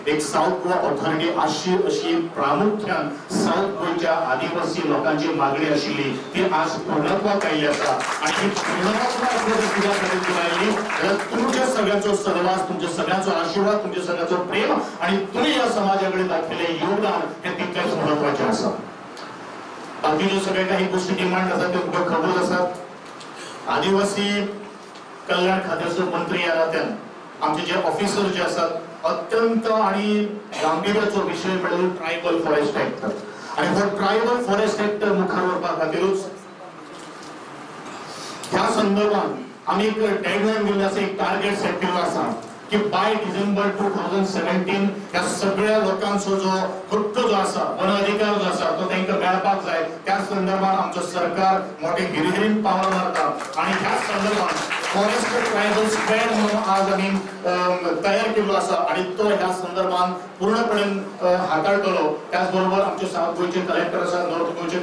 एक south Goa authority आसची अशी प्रामुख्यान साऊथ गोंयच्या आदिवासी लोकांची मागणी आशिल्ली ती आज पूर्णत्वाक आयिल्ली आसा. आनी ही पूर्णत्वाक कित्या खातीर आयली जाल्यार तुमच्या सगळ्यांचो सहवास, तुमच्या सगळ्यांचो आशिर्वाद, तुमच्या सगळ्यांचो प्रेम आनी तुमी ह्या समाजा कडेन दाखयल्लें योगदान हें तितलेंच म्हत्वाचें आसा. बाकीच्यो सगळे काही गोष्टी डिमांड आसा त्यो तुमकां खबर आसात. आदिवासी कल्याण खात्याचो मंत्री ह्या नात्यान आमचे जे ऑफिसर जे आसात अत्यंत आणि गांभीर्याचो विशय म्हळ्यार ट्रायबल फॉरेस्ट ऍक्ट. आणि हो ट्रायबल फॉरेस्ट ऍक्ट मुखार व्हरपा खातीरूच ह्या संदर्भात आमी एक डेडलायन दिल्ली आसा, एक टार्गेट सेट केल्लो आसा की बाय डिसेंबर 2017 ह्या सगळ्या लोकांचो जो हक्क जो आसा, वन अधिकार जो आसा तो तांकां मेळपाक जाय. त्या संदर्भात आमचो सरकार मोठे हिरहिरीन पावल मारता आनी ह्या संदर्भात फॉरेस्ट ट्रायबल स्क्वॅड म्हणून आज आमी तयार केल्लो आसा आनी तो ह्या संदर्भात पूर्णपणे हाताळटलो. त्याच बरोबर आमचे साऊथ गोंयचे कलेक्टर आसा, नॉर्थ गोंयचे